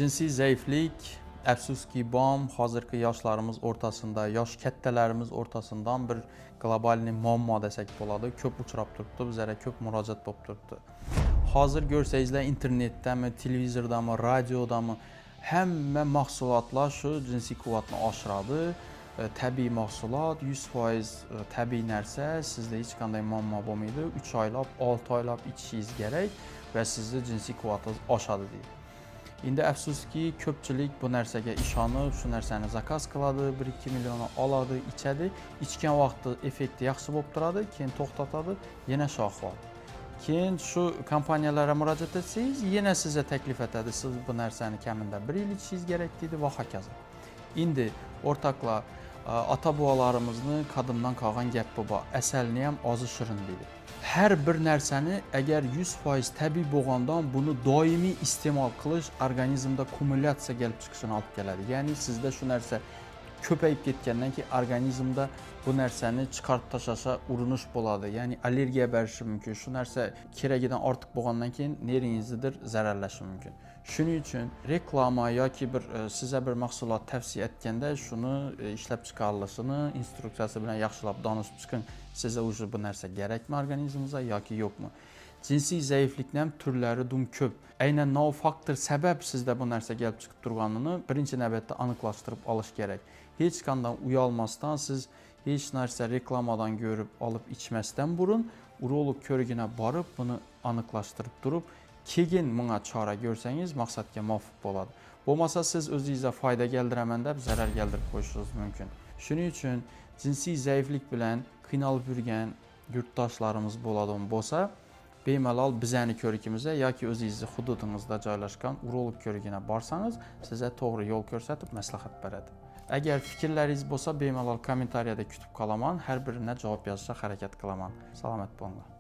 Jinsiy zaiflik, afsuski, bom hozirgi yoshlarimiz o'rtasida, yosh kattalarimiz o'rtasidan bir глобальный muammo desak bo'ladi. Ko'p uchrab turibdi, bizlarga ko'p murojaat bo'lib turibdi. Hozir ko'rsangizlar, internetdami, televizordami, radiodami, hamma mahsulotlar shu jinsiy quvvatni oshiradi. Tabiiy mahsulot, 100% tabiiy narsa, sizda hech qanday muammo bo'lmaydi. 3 oylab, 6 oylab ichishingiz kerak va sizni jinsiy quvvatingiz oshadi deydi. Endi afsuski, ko'pchilik bu narsaga ishonib, shu narsani заказ qiladi, 1-2 million oladi, ichadi. Ichgan vaqtda effekti yaxshi bo'lib turadi, keyin to'xtatadi, yana shu ahvol. Keyin shu kompaniyalarga murojaat etsangiz, yana sizga taklif etadi, siz bu narsani kamida bir yil ichishingiz kerak deydi va hokazo. Endi o'rtoqlar, ota bobolarimizni qadimdan qolgan gapi bor: asalni ham ozi shirin deydi. Har bir narsani agar 100% tabiiy bo'lgandan, buni doimiy iste'mol qilish organizmda kumulyatsiya kelib chiqishini olib keladi. Ya'ni sizda shu narsa ko'payib ketgandan keyin organizmda bu narsani chiqarib tashlashga urinish bo'ladi, ya'ni allergiya berishi mumkin. Shu narsa keragidan ortiq bo'lgandan keyin neringiznidir zararlashi mumkin. Shuning uchun reklama yoki bir sizga bir mahsulot tavsiya etganda, shuni ishlab chiqarilishini instruksiyasi bilan yaxshilab donishib chiqing, sizga уже bu narsa kerakmi organizmingizga yoki yo'qmi. Jinsiy zaiflikni ham turlari dum ko'p. Aynan nov faktor sabab sizda bu narsa kelib chiqib turganini birinchi navbatda aniqlashtirib olish kerak. Hech qanday uyalmasdan, siz hech narsa reklamadan ko'rib olib ichmasdan burun urolog ko'rigina borib, buni aniqlashtirib turib, keyin bunga chora ko'rsangiz, maqsadga muvofiq bo'ladi. Bo'lmasa siz o'zingizga foyda keltiraman deb zarar keltirib qo'yishingiz mumkin. Shuning uchun jinsiy zaiflik bilan qiynalib yurgan yurtdoshlarimiz bo'ladigan bo'lsa, bemalol bizani ko'rikimizga yoki o'zingizni hududingizda joylashgan urolog ko'rigina borsangiz, sizga to'g'ri yo'l ko'rsatib, maslahat beradi. Agar fikrlaringiz bo'lsa, bemalol kommentariyada kutib qolaman, har birine javob yozishga harakat qilaman. Salomat bo'linglar.